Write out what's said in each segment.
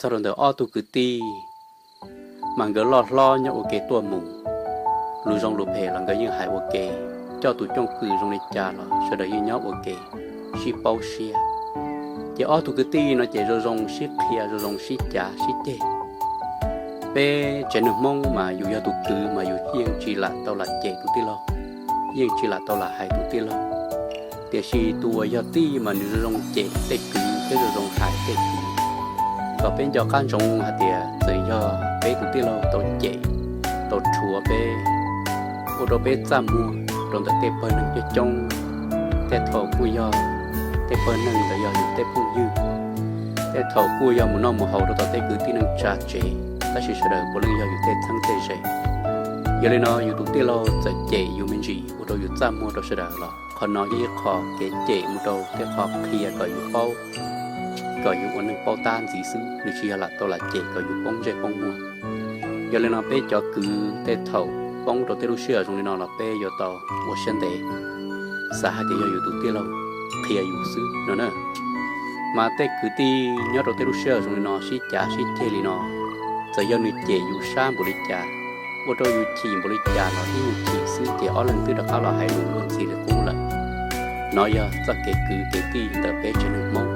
Txog rau ntawm ob tug kwv tij mas nkawd loj hlob nyob ua ke tuaj mus, lus zoo lus phem los nkawd yeej hais ua ke, coj tus cooj kws zoo li cas los sawv daws yeej nyob ua ke, sib paub siab. Ces ob tug kwv tij no ces zoo zoo sib qhia, zoo zoo sib cav sib ceg. Peb tsev neeg Hmoob mas yus yog tus kwv mas yus yeej tsis lam tau lam cem tus tij laug, yeej tsis lam tau lam hais tus tij laug. Tiam sis tus uas yog tij mas nws zoo zoo cem tej kwv thiab zoo zoo hais tej kwv. Kom peb nco qab ntsoov hais tias txawm yog peb tus tij laug tau cem, tau rhuav peb, ua rau peb txaj muag rau ntawm tej pawg neeg coob coob, tej thaum kuj yog tej pawg neeg ntawd yog yus tej phooj ywg, tej thaum kuj yog mus noj mus haus rau tom tej kwv tij neej tsa tsev, tab sis sawv daws puav leej yog yus tej txheeb tej ze. Yog li no yus tus tij laug txawm cem yus me ntsis ua rau yus txaj muag rau sawv daws los qhov no yog ib qho kev cem mus rau tej qhov qhia kom yus paub, kom yus ua neeg paub tab ntxiv xwb, nws tsis yog lam tau lam cem kom yus poob ntsej poob muag. Yog li no peb cov kwv tej thaum poob rau tej lub sij hawm zoo li no los peb yuav tau ua siab ntev, xav hais tias yog yus tus tij laug qhia yus xwb no na. Mas tej kwv tij nyob rau tej lub sij hawm zoo li no sib cav sib ceg li no, txawm yog nws cem yus sab npaum li cas, ua rau yus chim npaum li cas los ib nyuag chim xwb ces ob leeg twb rov qab los hais lus luag ntxhi li qub lawm. No yog txoj kev kwv kev tij ntawm peb tsev neeg Hmoob.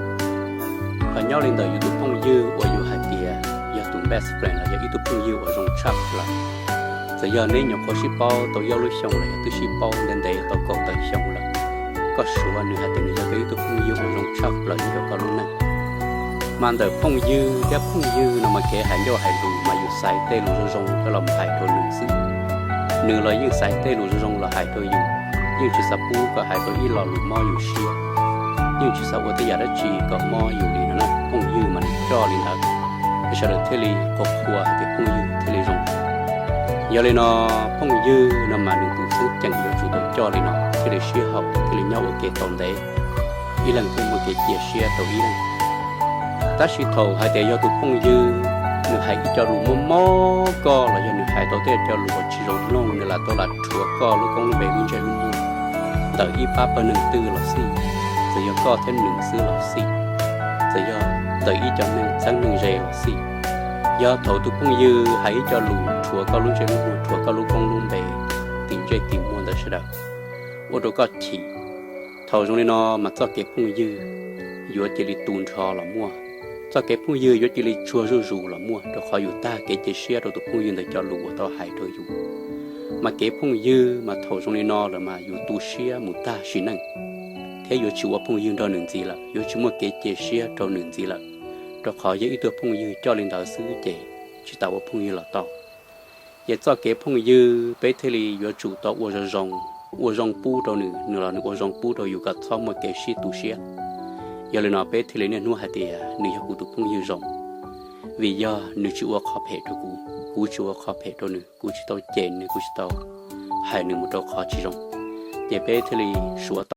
Ho nyob li ntawm yus tus phooj ywg uas yus hais tias yog tus best friend los yog ib tug phooj ywg uas zoo tshaj plaws. Txawm yog neb nyuam qhuav sib paub tau ob lub xyoos los yog twb sib paub ntev ntev tau kaum tawm xyoo lawm, koj suav nws hais tias nws yog koj ib tug phooj ywg uas zoo tshaj plaws nyob rau koj lub neej. Mas ntawm phooj ywg thiab phooj ywg no mas kev hais ncauj hais lus mas yus xaiv tej lus zoo zoo coj los hais rau nws xwb. Nws los yeej xaiv tej lus zoo zoo los hais rau yus, yeej tsis xav pub kom hais tau ib lo lus mob yus siab, yeej tsis xav ua tej yam dab tsi kom mob yus li no na. Phooj ywg mas nws coj li ntawd, sawv daws thiaj li qhuas qhuas hais tias phooj ywg thiaj li zoo. Yog li no, phooj ywg no mas nws tus xeeb ceem yuav tsum tau coj li no thiaj li sib haum thiaj li nyob ua ke tau ntev, ib leeg thiaj muaj kev cia siab rau ib leeg. Tab sis thaum hais tias yog tus phooj ywg nws hais ib co lus mob mob koj los yog nws hais tau tej co lus uas tsis zoo mloog, nws lam tau lam rhuav koj lub koob lub npe lub ntsej lub muag ntawm ib pab pawg neeg twg los xij, txawm yog koj thiab nws xwb los xij, txawm yog ntawm ib co neeg txheeb neeg ze los xij, yog thaum tus phooj ywg hais ib co lus rhuav koj lub ntsej lub muag, rhuav koj lub koob lub npe tim ntsej tim muag ntawd sawv daws, ua rau koj chim, thaum zoo li no mas txoj kev phooj ywg yuav cia li tu nrho los muaj, txoj kev phooj ywg yuav cia li tsuag zuj zus los muaj, rau qhov yus tag kev cia siab rau tus phooj ywg ntawd cov lus uas tau hais rau yus. Mas kev phooj ywg mas thaum zoo li no lawm mas yus tu siab mus tag sim neej, thiab yuav tsis ua phooj ywg nrog nws ntxiv lawm, yuav tsis muaj kev cia siab rau nws ntxiv lawm, rau qhov yog ib tug phooj ywg coj li ntawd xwb ces tsis tas ua phooj ywg los tau. Ces txoj kev phooj ywg peb thiaj li yuav tsum tau ua zoo zoo, ua zoo pub rau nws, nws los nws ua zoo pub rau yus kom txhob muaj kev sib tu siab. Yog li no peb thiaj li niaj hnub hais tias nws yog kuv tus phooj ywg zoo, vim yog nws tsis ua qhov phem rau kuv, kuv tsis ua qhov phem rau nws, kuv tsis tau cem nws, kuv tsis tau hais nws mus rau qhov tsis zoo. Ces peb thiaj li suav tau